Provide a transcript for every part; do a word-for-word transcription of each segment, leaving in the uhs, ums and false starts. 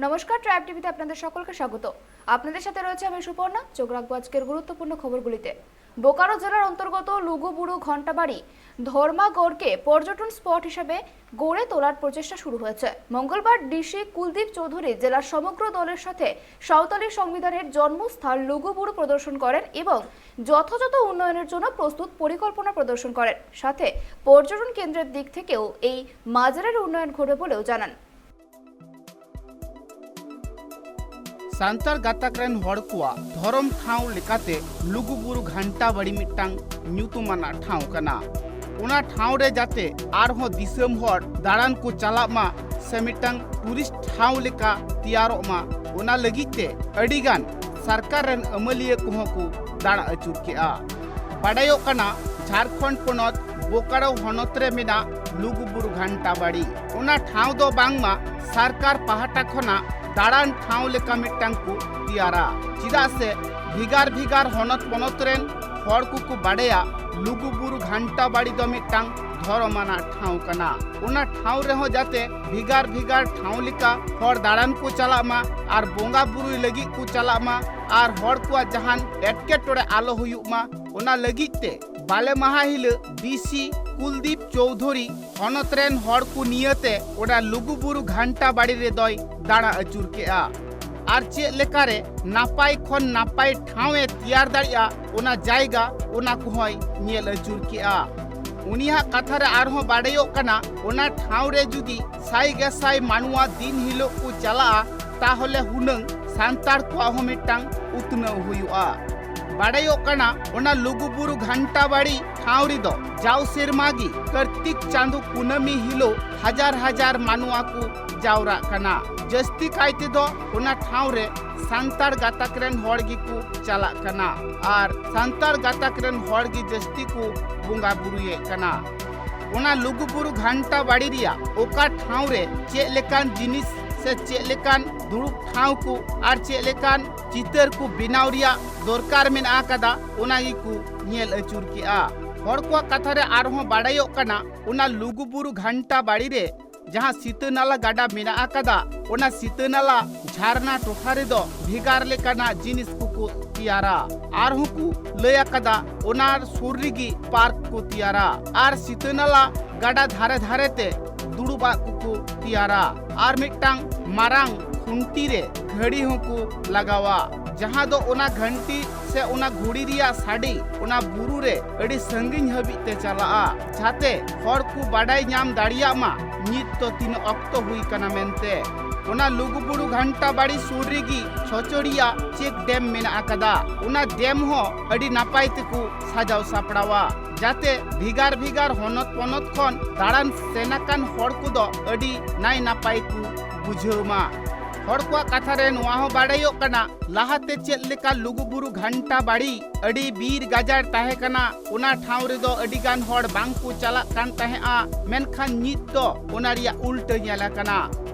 নমস্কার, ট্রাইব টিভিতে আপনাদের সকলকে স্বাগত। আপনাদের সাথে রয়েছে আমি সুপর্ণা। চোখ রাখবো আজকের গুরুত্বপূর্ণ খবরগুলিতে। বোকারো জেলার অন্তর্গত লুগুবুরু ঘণ্টাবাড়ি ধর্মাগড়কে পর্যটন স্পট হিসেবে গড়ে তোলার প্রচেষ্টা শুরু হয়েছে। মঙ্গলবার ডিসি কুলদীপ চৌধুরী জেলার সমগ্র দলের সাথে সাঁওতালি সংবিধানের জন্মস্থান লুগুবুরু প্রদর্শন করেন এবং যথাযথ উন্নয়নের জন্য প্রস্তুত পরিকল্পনা প্রদর্শন করেন। সাথে পর্যটন কেন্দ্রের দিক থেকেও এই মাজারের উন্নয়ন ঘটবে বলেও জানান। ᱥᱟᱱᱛᱟᱲ ᱜᱟᱛᱟᱠ ᱨᱮᱱ ᱦᱚᱲ ᱠᱚᱣᱟᱜ ᱫᱷᱚᱨᱚᱢ ᱴᱷᱟᱶ ᱞᱮᱠᱟᱛᱮ ᱞᱩᱜᱩᱵᱩᱨᱩ ᱜᱷᱟᱱᱴᱟ ᱵᱟᱲᱤ ᱢᱤᱫᱴᱟᱝ ᱧᱩᱛᱩᱢᱟᱱᱟᱜ ᱴᱷᱟᱶ ᱠᱟᱱᱟ᱾ ᱚᱱᱟ ᱴᱷᱟᱶ ᱨᱮ ᱡᱟᱛᱮ ᱟᱨᱦᱚᱸ ᱫᱤᱥᱚᱢ ᱦᱚᱲ ᱫᱟᱬᱟᱱ ᱠᱚ ᱪᱟᱞᱟᱜ ᱢᱟ ᱥᱮ ᱢᱤᱫᱴᱟᱝ ᱴᱩᱨᱤᱥᱴ ᱴᱷᱟᱶ ᱞᱮᱠᱟ ᱛᱮᱭᱟᱨᱚᱜ ᱢᱟ, ᱚᱱᱟ ᱞᱟᱹᱜᱤᱫ ᱛᱮ ᱟᱹᱰᱤᱜᱟᱱ ᱥᱚᱨᱠᱟᱨ ᱨᱮᱱ ᱟᱹᱢᱟᱹᱞᱤᱭᱟᱹ ᱠᱚᱦᱚᱸ ᱠᱚ ᱫᱟᱬᱟ ᱟᱹᱪᱩᱨ ᱠᱮᱜᱼᱟ᱾ ᱵᱟᱰᱟᱭᱚᱜ ᱠᱟᱱᱟ, ᱡᱷᱟᱲᱠᱷᱚᱸᱰ ᱯᱚᱱᱚᱛ ᱵᱳᱠᱟᱨᱳ ᱦᱚᱱᱚᱛ ᱨᱮ ᱢᱮᱱᱟᱜ ᱞᱩᱜᱩᱵᱩᱨᱩ ᱜᱷᱟᱱᱴᱟ ᱵᱟᱲᱤ, ᱚᱱᱟ ᱴᱷᱟᱶ ᱫᱚ ᱵᱟᱝᱢᱟ ᱥᱚᱨᱠᱟᱨ ᱯᱟᱦᱴᱟ ᱠᱷᱚᱱᱟᱜ ᱫᱟᱬᱟᱱ ᱴᱷᱟᱶ ᱞᱮᱠᱟ ᱢᱤᱫᱴᱟᱝ ᱠᱚ ᱛᱮᱭᱟᱨᱟ᱾ ᱪᱮᱫᱟᱜ ᱥᱮ ᱵᱷᱮᱜᱟᱨ ᱵᱷᱮᱜᱟᱨ ᱦᱚᱱᱚᱛ ᱯᱚᱱᱚᱛ ᱨᱮᱱ ᱦᱚᱲ ᱠᱚᱠᱚ ᱵᱟᱰᱟᱭᱟ ᱞᱩᱜᱩᱵᱩᱨᱩ ᱜᱷᱟᱱᱴᱟ ᱵᱟᱲᱤ ᱫᱚ ᱢᱤᱫᱴᱟᱝ ᱫᱷᱚᱨᱚᱢᱟᱱᱟᱜ ᱴᱷᱟᱶ ᱠᱟᱱᱟ᱾ ᱚᱱᱟ ᱴᱷᱟᱶ ᱨᱮᱦᱚᱸ ᱡᱟᱛᱮ ᱵᱷᱮᱜᱟᱨ ᱵᱷᱮᱜᱟᱨ ᱴᱷᱟᱶ ᱞᱮᱠᱟ ᱦᱚᱲ ᱫᱟᱬᱟᱱ ᱠᱚ ᱪᱟᱞᱟᱜ ᱢᱟ ᱟᱨ ᱵᱚᱸᱜᱟ ᱵᱩᱨᱩᱭ ᱞᱟᱹᱜᱤᱫ ᱠᱚ ᱪᱟᱞᱟᱜ ᱢᱟ ᱟᱨ ᱦᱚᱲ ᱠᱚᱣᱟᱜ ᱡᱟᱦᱟᱱ ᱮᱴᱠᱮᱴᱚᱬᱮ ᱟᱞᱚ ᱦᱩᱭᱩᱜ ᱢᱟ, ᱚᱱᱟ ᱞᱟᱹᱜᱤᱫ ᱛᱮ ᱵᱟᱞᱮ ᱢᱟᱦᱟ ᱦᱤᱞᱳᱜ ᱰᱤᱥᱤ ᱠᱩᱞᱫᱤᱯ ᱪᱳᱣᱫᱷᱩᱨᱤ ᱦᱚᱱᱚᱛ ᱨᱮᱱ ᱦᱚᱲ ᱠᱚ ᱱᱤᱭᱟᱹᱛᱮ ᱚᱱᱟ ᱞᱩᱜᱩᱵᱩᱨᱩ ᱜᱷᱟᱱᱴᱟ ᱵᱟᱲᱤ ᱨᱮᱫᱚᱭ ᱫᱟᱬᱟ ᱟᱹᱪᱩᱨ ᱠᱮᱜᱼᱟ ᱟᱨ ᱪᱮᱫ ᱞᱮᱠᱟᱨᱮ ᱱᱟᱯᱟᱭ ᱠᱷᱚᱱ ᱱᱟᱯᱟᱭ ᱴᱷᱟᱶ ᱮ ᱛᱮᱭᱟᱨ ᱫᱟᱲᱮᱭᱟᱜᱼᱟ, ᱚᱱᱟ ᱡᱟᱭᱜᱟ, ᱚᱱᱟ ᱠᱚᱦᱚᱸᱭ ᱧᱮᱞ ᱟᱹᱪᱩᱨ ᱠᱮᱜᱼᱟ᱾ ᱩᱱᱤᱭᱟᱜ ᱠᱟᱛᱷᱟ ᱨᱮ ᱟᱨᱦᱚᱸ ᱵᱟᱰᱟᱭᱚᱜ ᱠᱟᱱᱟ, ᱚᱱᱟ ᱴᱷᱟᱶ ᱨᱮ ᱡᱩᱫᱤ ᱥᱟᱭ ᱜᱮᱥᱟᱭ ᱢᱟᱱᱣᱟ ᱫᱤᱱ ᱦᱤᱞᱳᱜ ᱠᱚ ᱪᱟᱞᱟᱜᱼᱟ, ᱛᱟᱦᱚᱞᱮ ᱦᱩᱱᱟᱹᱝ ᱥᱟᱱᱛᱟᱲ ᱠᱚᱣᱟᱜ ᱦᱚᱸ ᱢᱤᱫᱴᱟᱝ ᱩᱛᱱᱟᱹᱣ ᱦᱩᱭᱩᱜᱼᱟ᱾ ᱵᱟᱰᱟᱭᱚᱜ ᱠᱟᱱᱟ, ᱚᱱᱟ ᱞᱩᱜᱩᱵᱩᱨᱩ ᱜᱷᱟᱱᱴᱟ ᱵᱟᱲᱤ ᱴᱷᱟᱶ ᱨᱮᱫᱚ ᱡᱟᱣ ᱥᱮᱨᱢᱟ ᱜᱮ ᱠᱟᱨᱛᱤᱠ ᱪᱟᱸᱫᱚ ᱠᱩᱱᱟᱹᱢᱤ ᱦᱤᱞᱳᱜ ᱦᱟᱡᱟᱨ ᱦᱟᱡᱟᱨ ᱢᱟᱱᱣᱟ ᱠᱚ ᱡᱟᱣᱨᱟᱜ ᱠᱟᱱᱟ᱾ ᱡᱟᱹᱥᱛᱤ ᱠᱟᱭ ᱛᱮᱫᱚ ᱚᱱᱟ ᱴᱷᱟᱶ ᱨᱮ ᱥᱟᱱᱛᱟᱲ ᱜᱟᱛᱟᱠ ᱨᱮᱱ ᱦᱚᱲ ᱜᱮᱠᱚ ᱪᱟᱞᱟᱜ ᱠᱟᱱᱟ ᱟᱨ ᱥᱟᱱᱛᱟᱲ ᱜᱟᱛᱟᱠ ᱨᱮᱱ ᱦᱚᱲ ᱜᱮ ᱡᱟᱹᱥᱛᱤ ᱠᱚ ᱵᱚᱸᱜᱟ ᱵᱩᱨᱩᱭᱮᱫ ᱠᱟᱱᱟ᱾ ᱚᱱᱟ ᱞᱩᱜᱩᱵᱩᱨᱩ ᱜᱷᱟᱱᱴᱟ ᱵᱟᱲᱤ ᱨᱮᱭᱟᱜ ᱚᱠᱟ ᱴᱷᱟᱶ ᱨᱮ ᱪᱮᱫ ᱞᱮᱠᱟᱱ ᱡᱤᱱᱤᱥ ᱥᱮ ᱪᱮᱫ ᱞᱮᱠᱟᱱ ᱫᱩᱲᱩᱵ ᱴᱷᱟᱶ ᱠᱚ ᱟᱨ ᱪᱮᱫ ᱞᱮᱠᱟᱱ ᱪᱤᱛᱟᱹᱨ ᱠᱚ ᱵᱮᱱᱟᱣ ᱨᱮᱭᱟᱜ ᱫᱚᱨᱠᱟᱨ ᱢᱮᱱᱟᱜ ᱟᱠᱟᱫᱟ, ᱚᱱᱟ ᱜᱮᱠᱚ ᱧᱮᱞ ᱟᱹᱪᱩᱨ ᱠᱮᱜᱼᱟ᱾ ᱦᱚᱲ ᱠᱚᱣᱟᱜ ᱠᱟᱛᱷᱟ ᱨᱮ ᱟᱨᱦᱚᱸ ᱵᱟᱰᱟᱭᱚᱜ ᱠᱟᱱᱟ, ᱚᱱᱟ ᱞᱩᱜᱩᱵᱩᱨᱩ ᱜᱷᱟᱱᱴᱟ ᱵᱟᱲᱤ ᱨᱮ ᱡᱟᱦᱟᱸ ᱥᱤᱛᱟᱹ ᱱᱟᱞᱟ ᱜᱟᱰᱟ ᱢᱮᱱᱟᱜ ᱟᱠᱟᱫᱟ, ᱚᱱᱟ ᱥᱤᱛᱟᱹ ᱱᱟᱞᱟ ᱡᱷᱟᱨᱱᱟ ᱴᱚᱴᱷᱟ ᱨᱮᱫᱚ ᱵᱷᱮᱜᱟᱨ ᱞᱮᱠᱟᱱᱟᱜ ᱡᱤᱱᱤᱥ ᱠᱚᱠᱚ ᱛᱮᱭᱟᱨᱟ᱾ ᱟᱨᱦᱚᱸ ᱠᱚ ᱞᱟᱹᱭ ᱟᱠᱟᱫᱟ, ᱚᱱᱟ ᱥᱩᱨ ᱨᱮᱜᱮ ᱯᱟᱨᱠ ᱠᱚ ᱛᱮᱭᱟᱨᱟ᱾ ᱟᱨ ᱥᱤᱛᱟᱹ ᱱᱟᱞᱟ ᱜᱟᱰᱟ ᱫᱷᱟᱨᱮ ᱫᱷᱟᱨᱮ ᱛᱮ ᱫᱩᱲᱩᱵᱟᱜ ᱠᱚᱠᱚ ᱛᱮᱭᱟᱨᱟ᱾ ᱟᱨ ᱢᱤᱫᱴᱟᱝ ᱢᱟᱨᱟᱝ ᱠᱷᱩᱱᱴᱤ ᱨᱮ ᱜᱷᱟᱹᱲᱤ ᱦᱚᱸᱠᱚ ᱞᱟᱜᱟᱣᱟ, ᱡᱟᱦᱟᱸ ᱫᱚ ᱚᱱᱟ ᱜᱷᱟᱱᱴᱤ ᱥᱮ ᱚᱱᱟ ᱜᱷᱩᱲᱤ ᱨᱮᱭᱟᱜ ᱥᱟᱰᱮ ᱚᱱᱟ ᱵᱩᱨᱩ ᱨᱮ ᱟᱹᱰᱤ ᱥᱟᱺᱜᱤᱧ ᱦᱟᱹᱵᱤᱡ ᱛᱮ ᱪᱟᱞᱟᱜᱼᱟ, ᱡᱟᱛᱮ ᱦᱚᱲ ᱠᱚ ᱵᱟᱰᱟᱭ ᱧᱟᱢ ᱫᱟᱲᱮᱭᱟᱜ ᱢᱟ ᱱᱤᱛ ᱫᱚ ᱛᱤᱱᱟᱹᱜ ᱚᱠᱛᱚ ᱦᱩᱭ ᱠᱟᱱᱟ ᱢᱮᱱᱛᱮ᱾ ᱚᱱᱟ ᱞᱩᱜᱩᱵᱩᱨᱩ ᱜᱷᱟᱱᱴᱟ ᱵᱟᱲᱤ ᱥᱩᱨ ᱨᱮᱜᱮ ᱪᱷᱚᱪᱚᱲᱤᱭᱟ ᱪᱮᱠ ᱰᱮᱢ ᱢᱮᱱᱟᱜ ᱟᱠᱟᱫᱟ᱾ ᱚᱱᱟ ᱰᱮᱢ ᱦᱚᱸ ᱟᱹᱰᱤ ᱱᱟᱯᱟᱭ ᱛᱮᱠᱚ ᱥᱟᱡᱟᱣ ᱥᱟᱯᱲᱟᱣᱟ, ᱡᱟᱛᱮ ᱵᱷᱮᱜᱟᱨ ᱵᱷᱮᱜᱟᱨ ᱦᱚᱱᱚᱛ ᱯᱚᱱᱚᱛ ᱠᱷᱚᱱ ᱫᱟᱬᱟᱱ ᱥᱮᱱ ᱟᱠᱟᱱ ᱦᱚᱲ ᱠᱚᱫᱚ ᱟᱹᱰᱤ ᱱᱟᱭ ᱱᱟᱯᱟᱭ ᱠᱚ ᱵᱩᱡᱷᱟᱹᱣ ᱢᱟ᱾ ᱦᱚᱲ ᱠᱚᱣᱟᱜ ᱠᱟᱛᱷᱟ ᱨᱮ ᱱᱚᱣᱟ ᱦᱚᱸ ᱵᱟᱰᱟᱭᱚᱜ ᱠᱟᱱᱟ, ᱞᱟᱦᱟᱛᱮ ᱪᱮᱫ ᱞᱮᱠᱟ ᱞᱩᱜᱩᱵᱩᱨᱩ ᱜᱷᱟᱱᱴᱟ ᱵᱟᱲᱤ ᱟᱹᱰᱤ ᱵᱤᱨ ᱜᱟᱡᱟᱲ ᱛᱟᱦᱮᱸ ᱠᱟᱱᱟ, ᱚᱱᱟ ᱴᱷᱟᱶ ᱨᱮᱫᱚ ᱟᱹᱰᱤ ᱜᱟᱱ ᱦᱚᱲ ᱵᱟᱝ ᱠᱚ ᱪᱟᱞᱟᱜ ᱠᱟᱱ ᱛᱟᱦᱮᱸᱜᱼᱟ, ᱢᱮᱱᱠᱷᱟᱱ ᱱᱤᱛ ᱫᱚ ᱚᱱᱟ ᱨᱮᱭᱟᱜ ᱩᱞᱴᱟᱹ ᱧᱮᱞ ᱟᱠᱟᱱᱟ᱾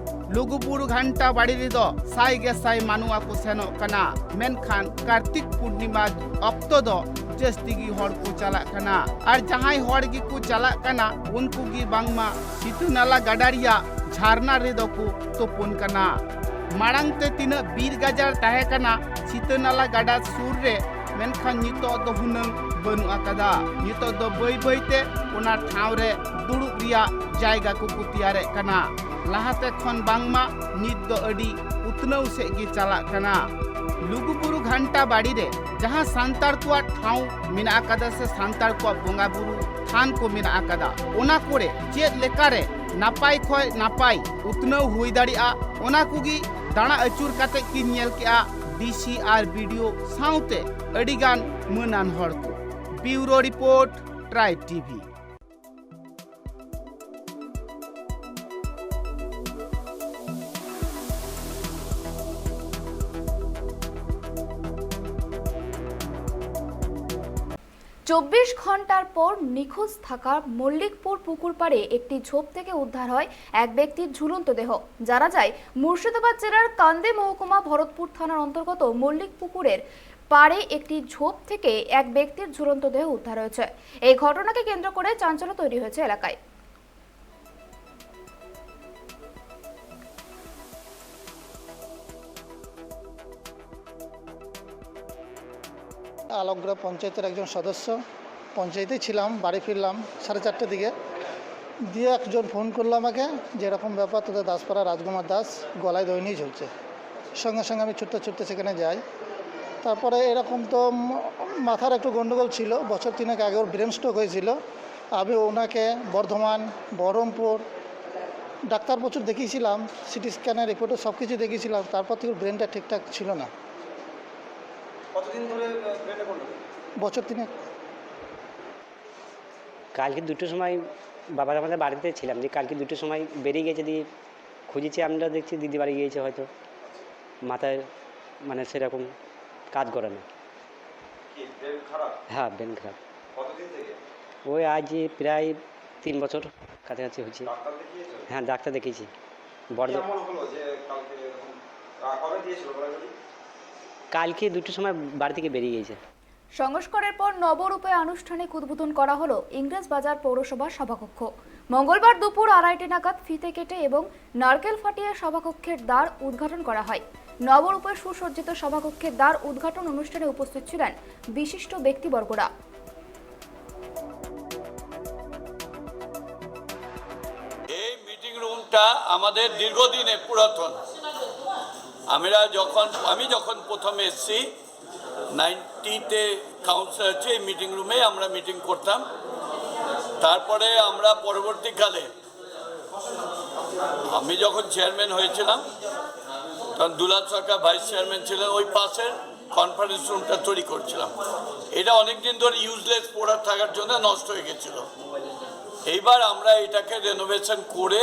ᱞᱩᱜᱩᱵᱩᱨᱩ ᱜᱷᱟᱱᱴᱟ ᱵᱟᱲᱤ ᱨᱮᱫᱚ ᱥᱟᱭ ᱜᱮ ᱥᱟᱭ ᱢᱟᱱᱣᱟ ᱠᱚ ᱥᱮᱱᱚᱜ ᱠᱟᱱᱟ, ᱢᱮᱱᱠᱷᱟᱱ ᱠᱟᱨᱛᱤᱠ ᱯᱩᱨᱱᱤᱢᱟ ᱚᱠᱛᱚ ᱫᱚ ᱡᱟᱹᱥᱛᱤ ᱜᱮ ᱦᱚᱲ ᱠᱚ ᱪᱟᱞᱟᱜ ᱠᱟᱱᱟ᱾ ᱟᱨ ᱡᱟᱦᱟᱸᱭ ᱦᱚᱲ ᱜᱮᱠᱚ ᱪᱟᱞᱟᱜ ᱠᱟᱱᱟ, ᱩᱱᱠᱩ ᱜᱮ ᱵᱟᱝᱢᱟ ᱥᱤᱛᱟᱹ ᱱᱟᱞᱟ ᱜᱟᱰᱟ ᱨᱮᱭᱟᱜ ᱡᱷᱟᱨᱱᱟ ᱨᱮᱫᱚ ᱠᱚ ᱛᱩᱯᱩᱱ ᱠᱟᱱᱟ᱾ ᱢᱟᱲᱟᱝ ᱛᱮ ᱛᱤᱱᱟᱹᱜ ᱵᱤᱨ ᱜᱟᱡᱟᱲ ᱛᱟᱦᱮᱸ ᱠᱟᱱᱟ ᱥᱤᱛᱟᱹ ᱱᱟᱞᱟ ᱜᱟᱰᱟ ᱥᱩᱨ ᱨᱮ, ᱢᱮᱱᱠᱷᱟᱱ ᱱᱤᱛᱚᱜ ᱫᱚ ᱦᱩᱱᱟᱹᱝ ᱵᱟᱹᱱᱩᱜ ᱟᱠᱟᱫᱟ᱾ ᱱᱤᱛᱚᱜ ᱫᱚ ᱵᱟᱹᱭ ᱵᱟᱹᱭ ᱛᱮ ᱚᱱᱟ ᱴᱷᱟᱶ ᱨᱮ ᱫᱩᱲᱩᱵ ᱨᱮᱭᱟᱜ ᱡᱟᱭᱜᱟ ᱠᱚᱠᱚ ᱛᱮᱭᱟᱨᱮᱫ ᱠᱟᱱᱟ᱾ ᱞᱟᱦᱟᱛᱮ ᱠᱷᱚᱱ ᱵᱟᱝᱢᱟ ᱱᱤᱛ ᱫᱚ ᱟᱹᱰᱤ ᱩᱛᱱᱟᱹᱣ ᱥᱮᱫ ᱜᱮ ᱪᱟᱞᱟᱜ ᱠᱟᱱᱟ᱾ ᱞᱩᱜᱩᱵᱩᱨᱩ ᱜᱷᱟᱱᱴᱟ ᱵᱟᱲᱤ ᱨᱮ ᱡᱟᱦᱟᱸ ᱥᱟᱱᱛᱟᱲ ᱠᱚᱣᱟᱜ ᱴᱷᱟᱶ ᱢᱮᱱᱟᱜ ᱟᱠᱟᱫᱟ ᱥᱮ ᱥᱟᱱᱛᱟᱲ ᱠᱚᱣᱟᱜ ᱵᱚᱸᱜᱟ ᱵᱩᱨᱩ ᱛᱷᱟᱱ ᱠᱚ ᱢᱮᱱᱟᱜ ᱟᱠᱟᱫᱟ, ᱚᱱᱟ ᱠᱚᱨᱮ ᱪᱮᱫ ᱞᱮᱠᱟᱨᱮ ᱱᱟᱯᱟᱭ ᱠᱷᱚᱱ ᱱᱟᱯᱟᱭ ᱩᱛᱱᱟᱹᱣ ᱦᱩᱭ ᱫᱟᱲᱮᱭᱟᱜᱼᱟ, ᱚᱱᱟ ᱠᱚᱜᱮ ᱫᱟᱬᱟ ᱟᱹᱪᱩᱨ ᱠᱟᱛᱮ ᱠᱤᱱ ᱧᱮᱞ ᱠᱮᱜᱼᱟ ᱰᱤ ᱥᱤ ᱟᱨ ᱵᱤ ᱰᱤ ᱳ ᱥᱟᱶᱛᱮ ᱟᱹᱰᱤᱜᱟᱱ ᱢᱟᱹᱱᱟᱱ ᱦᱚᱲ ᱠᱚ᱾ ᱵᱤᱭᱩᱨᱳ ᱨᱤᱯᱳᱨᱴ, ᱴᱨᱟᱭᱤᱵᱽ ᱴᱤ ᱵᱷᱤ᱾ চব্বিশ ঘন্টার পর নিখোঁজ থাকা মল্লিকপুর পুকুর পাড়ে একটি ঝোপ থেকে উদ্ধার হয় এক ব্যক্তির ঝুলন্ত দেহ। জানা যায়, মুর্শিদাবাদ জেলার কান্দি মহকুমা ভরতপুর থানার অন্তর্গত মল্লিক পুকুরের পাড়ে একটি ঝোপ থেকে এক ব্যক্তির ঝুলন্ত দেহ উদ্ধার হয়েছে। এই ঘটনাকে কেন্দ্র করে চাঞ্চল্য তৈরি হয়েছে এলাকায়। আলোকগ্রাম পঞ্চায়েতের একজন সদস্য। পঞ্চায়েতেই ছিলাম, বাড়ি ফিরলাম সাড়ে চারটের দিকে। দিয়ে একজন ফোন করলো আমাকে, যে এরকম ব্যাপার, তোদের দাসপাড়া রাজকুমার দাস গলায় দড়ি নিয়ে ঝুলছে। সঙ্গে সঙ্গে আমি ছুটতে ছুটতে সেখানে যাই। তারপরে এরকম তো ম- মাথার একটু গণ্ডগোল ছিল, বছর তিনেক আগে ওর ব্রেন স্ট্রোক হয়েছিল। আমি ওনাকে বর্ধমান, বহরমপুর, ডাক্তার প্রচুর দেখিয়েছিলাম, সিটি স্ক্যানের রিপোর্টে সব কিছু দেখিয়েছিলাম, তারপর থেকে ওর ব্রেনটা ঠিকঠাক ছিল না। কতদিন ধরে বেডে পড়লো? বছর তিনেক। কালকে দুটোর সময় বাবার আমাদের বাড়িতে ছিলাম, যে কালকে দুটোর সময় বেরিয়ে গেছে, দিয়ে খুঁজেছি আমরা, দেখছি দিদি বাড়ি গিয়েছে হয়তো, মাথায় মানে সেরকম কাজ করে না। কি ব্রেন খারাপ? হ্যাঁ, ব্রেন খারাপ। কতদিন থেকে? ওই আজ প্রায় তিন বছর কাছাকাছি হচ্ছে। ডাক্তার দেখিয়েছো? হ্যাঁ, ডাক্তার দেখিয়েছি। কি বর্ধ এমন হলো যে কালকে এরকম আহ, কবে দিয়েছিল বলা যদি? কালকে দুটোর সময় বাড়ি থেকে বেরিয়ে গিয়েছে। সংস্কারের পর নবরূপে আনুষ্ঠানিক উদ্বোধন করা হলো ইংরেজ বাজার পৌরসভার সভাকক্ষ। মঙ্গলবার দুপুর আড়াইটে নাগাদ ফিতে কেটে এবং নারকেল ফাটিয়ে সভাকক্ষের দ্বার উদ্ঘাটন করা হয়। নবরূপে সুসজ্জিত সভাকক্ষের দ্বার উদ্ঘাটন অনুষ্ঠানে উপস্থিত ছিলেন বিশিষ্ট ব্যক্তিবর্গরা। এই মিটিং রুমটা আমাদের দীর্ঘদিনের পুরাতন। আমরা যখন আমি যখন প্রথম এসছি নাইনটিতে, কাউন্সিল হচ্ছে, এই মিটিং রুমে আমরা মিটিং করতাম। তারপরে আমরা পরবর্তীকালে আমি যখন চেয়ারম্যান হয়েছিলাম, তখন দুলাল সরকার ভাইস চেয়ারম্যান ছিলেন, ওই পাশের কনফারেন্স রুমটা তৈরি করছিলাম। এটা অনেক দিন ধরে ইউজলেস পড়ে থাকার জন্য নষ্ট হয়ে গেছিল। এইবার আমরা এটাকে রেনোভেশন করে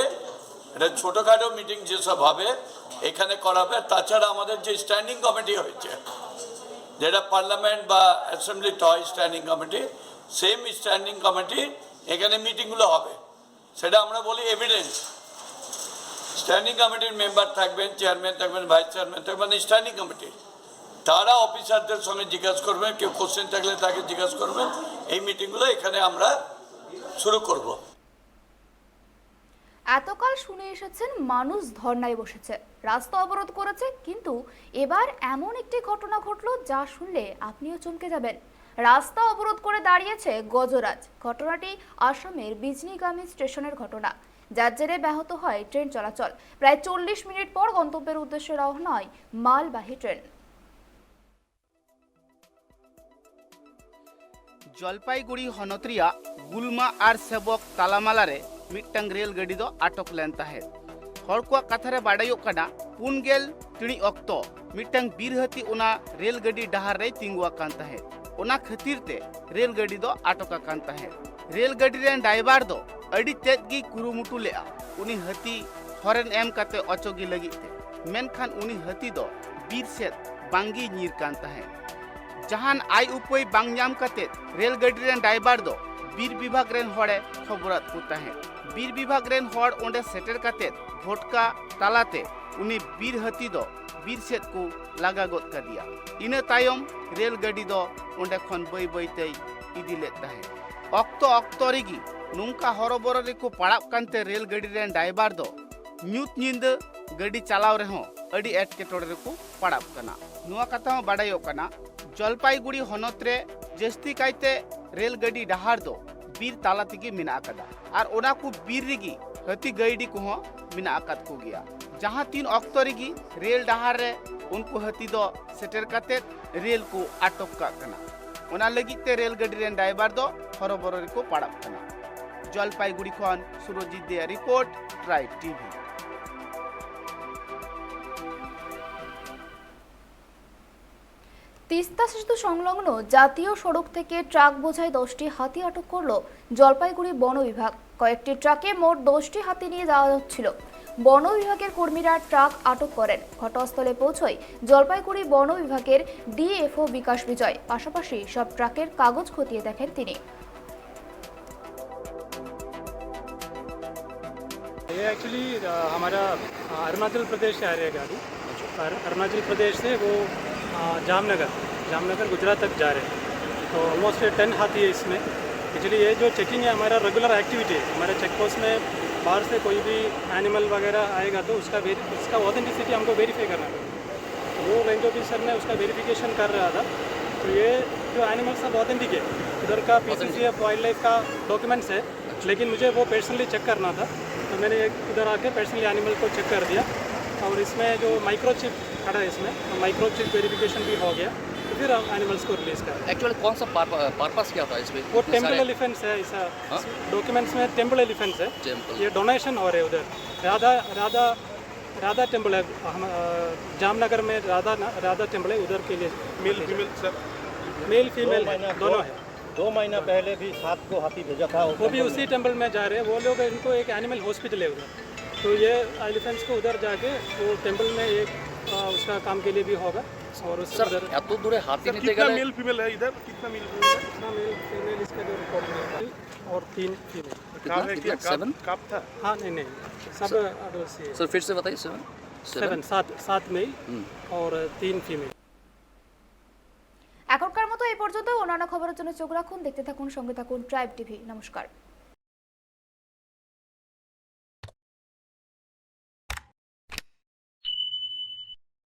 এটা ছোটোখাটো মিটিং যেসব হবে এখানে করাবে। তাছাড়া আমাদের যে স্ট্যান্ডিং কমিটি হয়েছে, যেটা পার্লামেন্ট বা অ্যাসেম্বলিতে হয় standing committee, same standing committee এখানে মিটিংগুলো হবে। সেটা আমরা বলি এভিডেন্স। স্ট্যান্ডিং কমিটির মেম্বার থাকবেন, চেয়ারম্যান থাকবেন, ভাইস চেয়ারম্যান থাকবেন, স্ট্যান্ডিং কমিটি, তারা অফিসারদের সঙ্গে জিজ্ঞাসা করবেন, কেউ কোশ্চেন থাকলে তাকে জিজ্ঞাসা করবেন। এই মিটিংগুলো এখানে আমরা শুরু করব। এতকাল শুনে এসেছেন মানুষ ধর্নায় বসেছে, রাস্তা অবরোধ করেছে, কিন্তু এবার এমন একটি ঘটনা ঘটল যা শুনলে আপনিও চমকে যাবেন। রাস্তা অবরোধ করে দাঁড়িয়েছে গজরাজ। ঘটনাটি আসামের বিজনীগামী স্টেশনের ঘটনা, যার জেরে ব্যাহত হয় ট্রেন চলাচল। প্রায় চল্লিশ মিনিট পর গন্তব্যের উদ্দেশ্যে রওনা হয় মালবাহী ট্রেন। ᱡᱚᱞᱯᱟᱭᱜᱩᱲᱤ ᱦᱚᱱᱚᱛ ᱨᱮᱭᱟᱜ ᱜᱩᱞᱢᱟ ᱟᱨ ᱥᱮᱵᱚᱠ ᱛᱟᱞᱟᱢᱟᱞᱟ ᱨᱮ ᱢᱤᱫᱴᱟᱝ ᱨᱮᱞ ᱜᱟᱹᱰᱤ ᱫᱚ ᱟᱴᱚᱠ ᱞᱮᱱ ᱛᱟᱦᱮᱸᱫ᱾ ᱦᱚᱲ ᱠᱚᱣᱟᱜ ᱠᱟᱛᱷᱟ ᱨᱮ ᱵᱟᱰᱟᱭᱚᱜ ᱠᱟᱱᱟ, ᱯᱩᱱ ᱜᱮᱞ ᱴᱤᱬᱤᱡ ᱚᱠᱛᱚ ᱢᱤᱫᱴᱟᱝ ᱵᱤᱨ ᱦᱟᱹᱛᱤ ᱚᱱᱟ ᱨᱮᱞ ᱜᱟᱹᱰᱤ ᱰᱟᱦᱟᱨ ᱨᱮᱭ ᱛᱤᱸᱜᱩ ᱟᱠᱟᱱ ᱛᱟᱦᱮᱸᱫ᱾ ᱚᱱᱟ ᱠᱷᱟᱹᱛᱤᱨ ᱛᱮ ᱨᱮᱞ ᱜᱟᱹᱰᱤ ᱫᱚ ᱟᱴᱚᱠ ᱟᱠᱟᱱ ᱛᱟᱦᱮᱸᱫ᱾ ᱨᱮᱞ ᱜᱟᱹᱰᱤ ᱨᱮᱱ ᱰᱟᱭᱵᱟᱨ ᱫᱚ ᱟᱹᱰᱤ ᱛᱮᱫ ᱜᱮᱭ ᱠᱩᱨᱩᱢᱩᱴᱩ ᱞᱮᱫᱼᱟ ᱩᱱᱤ ᱦᱟᱹᱛᱤ ᱦᱚᱨᱮᱱ ᱮᱢ ᱠᱟᱛᱮ ᱚᱪᱚᱜᱮ ᱞᱟᱹᱜᱤᱫ ᱛᱮ, ᱢᱮᱱᱠᱷᱟᱱ ᱩᱱᱤ ᱦᱟᱹᱛᱤ ᱫᱚ ᱵᱤᱨ ᱥᱮᱫ ᱵᱟᱝᱜᱮᱭ ᱧᱤᱨ ᱠᱟᱱ ᱛᱟᱦᱮᱸᱫ᱾ ᱡᱟᱦᱟᱱ ᱟᱭ ᱩᱯᱟᱹᱭ ᱵᱟᱝ ᱧᱟᱢ ᱠᱟᱛᱮ ᱨᱮᱞ ᱜᱟᱹᱰᱤ ᱨᱮᱱ ᱰᱟᱭᱵᱟᱨ ᱫᱚ ᱵᱤᱨ ᱵᱤᱵᱷᱟᱜᱽ ᱨᱮᱱ ᱦᱚᱲᱮ ᱠᱷᱚᱵᱚᱨᱟᱫ ᱠᱚ ᱛᱟᱦᱮᱸᱫ᱾ ᱵᱤᱨ ᱵᱤᱵᱷᱟᱜᱽ ᱨᱮᱱ ᱦᱚᱲ ᱚᱸᱰᱮ ᱥᱮᱴᱮᱨ ᱠᱟᱛᱮ ᱵᱷᱚᱴᱠᱟ ᱛᱟᱞᱟᱛᱮ ᱩᱱᱤ ᱵᱤᱨ ᱦᱟᱹᱛᱤ ᱫᱚ ᱵᱤᱨ ᱥᱮᱫ ᱠᱚ ᱞᱟᱜᱟ ᱜᱚᱫ ᱠᱟᱫᱮᱭᱟ᱾ ᱤᱱᱟᱹ ᱛᱟᱭᱚᱢ ᱨᱮᱞ ᱜᱟᱹᱰᱤ ᱫᱚ ᱚᱸᱰᱮ ᱠᱷᱚᱱ ᱵᱟᱹᱭ ᱵᱟᱹᱭ ᱛᱮᱭ ᱤᱫᱤ ᱞᱮᱫ ᱛᱟᱦᱮᱸᱫ᱾ ᱚᱠᱛᱚ ᱚᱠᱛᱚ ᱨᱮᱜᱮ ᱱᱚᱝᱠᱟ ᱦᱚᱨᱚᱵᱚᱨᱚ ᱨᱮᱠᱚ ᱯᱟᱲᱟᱜ ᱠᱟᱱᱛᱮ ᱨᱮᱞ ᱜᱟᱹᱰᱤ ᱨᱮᱱ ᱰᱟᱭᱵᱟᱨ ᱫᱚ ᱧᱩᱛ ᱧᱤᱫᱟᱹ ᱜᱟᱹᱰᱤ ᱪᱟᱞᱟᱣ ᱨᱮᱦᱚᱸ ᱟᱹᱰᱤ ᱮᱴᱠᱮᱴᱚᱬᱮ ᱨᱮᱠᱚ ᱯᱟᱲᱟᱜ ᱠᱟᱱᱟ᱾ ᱱᱚᱣᱟ ᱠᱟᱛᱷᱟ ᱦᱚᱸ ᱵᱟᱰᱟᱭᱚᱜ ᱠᱟᱱᱟ, ᱡᱚᱞᱯᱟᱭᱜᱩᱲᱤ ᱦᱚᱱᱚᱛ ᱨᱮ ᱡᱟᱹᱥᱛᱤ ᱠᱟᱭᱛᱮ ᱨᱮᱞ ᱜᱟᱹᱰᱤ ᱰᱟᱦᱟᱨ ᱫᱚ ᱵᱤᱨ ᱛᱟᱞᱟ ᱛᱮᱜᱮ ᱢᱮᱱᱟᱜ ᱟᱠᱟᱫᱟ ᱟᱨ ᱚᱱᱟ ᱠᱚ ᱵᱤᱨ ᱨᱮᱜᱮ ᱦᱟᱹᱛᱤ ᱜᱟᱹᱭᱰᱤ ᱠᱚᱦᱚᱸ ᱢᱮᱱᱟᱜ ᱟᱠᱟᱫ ᱠᱚᱜᱮᱭᱟ᱾ ᱡᱟᱦᱟᱸ ᱛᱤᱱ ᱚᱠᱛᱚ ᱨᱮᱜᱮ ᱨᱮᱞ ᱰᱟᱦᱟᱨ ᱨᱮ ᱩᱱᱠᱩ ᱦᱟᱹᱛᱤ ᱫᱚ ᱥᱮᱴᱮᱨ ᱠᱟᱛᱮ ᱨᱮᱞ ᱠᱚ ᱟᱴᱚᱠ ᱠᱟᱜ ᱠᱟᱱᱟ᱾ ᱚᱱᱟ ᱞᱟᱹᱜᱤᱫ ᱛᱮ ᱨᱮᱞ ᱜᱟᱹᱰᱤ ᱨᱮᱱ ᱰᱟᱭᱵᱟᱨ ᱫᱚ ᱦᱚᱨᱚᱵᱚᱨᱚ ᱨᱮᱠᱚ ᱯᱟᱲᱟᱜ ᱠᱟᱱᱟ᱾ ᱡᱚᱞᱯᱟᱭᱜᱩᱲᱤ ᱠᱷᱚᱱ ᱥᱩᱨᱚᱡᱤᱛ ᱫᱮᱭᱟ ᱨᱤᱯᱳᱨᱴ, ᱴᱨᱟᱭᱤᱵ ᱴᱤᱵᱷᱤ᱾ তিস্তা সেতু সংলগ্ন জাতীয় সড়ক থেকে ট্রাক বোঝাই দশটি হাতি আটক করল জলপাইগুড়ি বন বিভাগ। কয়েকটি ট্রাকে মোট দশটি হাতি নিয়ে যাওয়া হচ্ছিল। বন বিভাগের কর্মীরা ট্রাক আটক করেন। ঘটনাস্থলে পৌঁছয় জলপাইগুড়ি বন বিভাগের ডিএফও বিকাশ বিজয়। পাশাপাশি সব ট্রাকের কাগজ খতিয়ে দেখেন তিনি। ये एक्चुअली हमारा अ, अरुणाचल प्रदेश से आ रही है गाड़ी। अर- अरुणाचल प्रदेश से वो अ, जामनगर, जामनगर गुजरात तक जा रहे हैं। तो ऑलमोस्ट टेन हाथी है इसमें। एक्चुअली ये जो चेकिंग है, हमारा रेगुलर एक्टिविटी है। हमारे चेक पोस्ट में बाहर से कोई भी एनिमल वगैरह आएगा तो उसका वेरी उसका ऑथेंटिसिटी हमको वेरीफाई करना पड़ेगा। वो रेंज ऑफिसर ने उसका वेरिफिकेशन कर रहा था। तो ये जो एनिमल्स सब ऑथेंटिक है, उधर का पीसीसीएफ वाइल्ड लाइफ का डॉक्यूमेंट्स है, लेकिन मुझे वो पर्सनली चेक करना था। तो मैंने एक इधर आके पर्सनली एनिमल को चेक कर दिया। और इसमें जो माइक्रोचिप खड़ा है, इसमें तो माइक्रोचिप वेरिफिकेशन भी हो गया। तो फिर हम एनिमल्स को रिलीज कर रहे हैं। एक्चुअली कौन सा पर्पस क्या था इसमें? वो टेम्पल एलिफेंट्स है ऐसा। हाँ? डॉक्यूमेंट्स में टेम्पल एलिफेंट्स है। टेम्पल। ये डोनेशन हो रहे उधर। राधा राधा राधा टेम्पल है। हम अ, जामनगर में राधा ना- राधा टेम्पल है, उधर के लिए। Male female sir. Male female दो महीना- है दोनों है। दो महीना पहले भी सात को हाथी भेजा था। वो भी उसी टेम्पल में जा रहे हैं वो लोग। इनको एक एनिमल हॉस्पिटल है उधर, तो ये एलिफेंट्स को उधर जाके वो टेम्पल में एक अ, उसका काम के लिए भी होगा। और उसके স্যার, उधর এত দূরে হাতি सर, নিতে कितना গেলে मेल फीमेल है इधर, कितना मेल फीमेल है? कितना मेल फीमेल इसका जो रिपोर्ट मिला था। और तीन फीमेल। कितना, काफ है कितना? क्या? काफ- सेवन? काफ था। हाँ, नहीं नहीं, सब एडल्ट ही है। सर, फिर से बताइए। सेवन? सेवन, सात, सात मेल और तीन फीमेल। এখনকার মতো এই পর্যন্ত। অন্যান্য খবরের জন্য চোখ রাখুন, দেখতে থাকুন, সঙ্গে থাকুন ট্রাইব টিভি। নমস্কার।